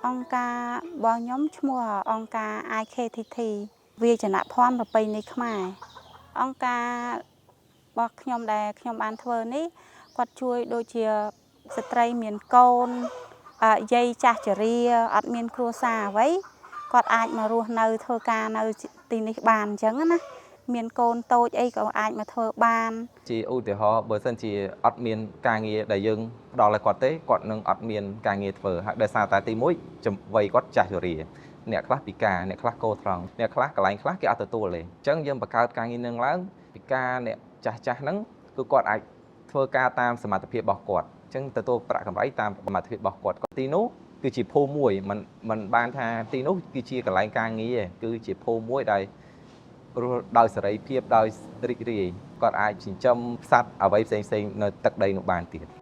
អង្គការរបស់ខ្ញុំឈ្មោះអង្គការ IKTT វាយនភ័ណ្ឌប្រពៃណីខ្មែរអង្គការរបស់ខ្ញុំដែលខ្ញុំបានធ្វើនេះគាត់ជួយដូចជាស្ត្រីមានកូនអឺយាយចាស់ជរាអត់មានគ្រួសារអ្វីគាត់អាចមករស់នៅធ្វើការនៅទីនេះបានអញ្ចឹងណាមានកូនតូចអីក៏អាចមកធ្វើបាន ជាឧទាហរណ៍បើសិនជាអត់មានការងារដែលយើងផ្ដល់ឲ្យគាត់ទេគាត់នឹងអត់មានការងារធ្វើហើយដោយសារតែទី1ចំវ័យគាត់ចាស់ជរាអ្នកខ្លះពិការអ្នកខ្លះកោត្រង់អ្នកខ្លះកន្លែងខ្លះគេអត់ទទួលទេអញ្ចឹងយើងបង្កើតការងារនឹងឡើងពិការអ្នកចាស់ចាស់ហ្នឹងគឺគាត់អាចធ្វើការតាមសមត្ថភាពរបស់គាត់អញ្ចឹងទទួលប្រាក់កម្រៃតាមសមត្ថភាពរបស់គាត់ទីនោះគឺជាភូមិមួយមិនមិនបានថាទីនោះគឺជាកន្លែងការងារទេគឺជាភូមិមួយដែល រស់ដោយសេរីភាពដោយរីករាយគាត់អាចចិញ្ចឹមសត្វអ្វីផ្សេងៗនៅទឹកដីនោះបានទៀត។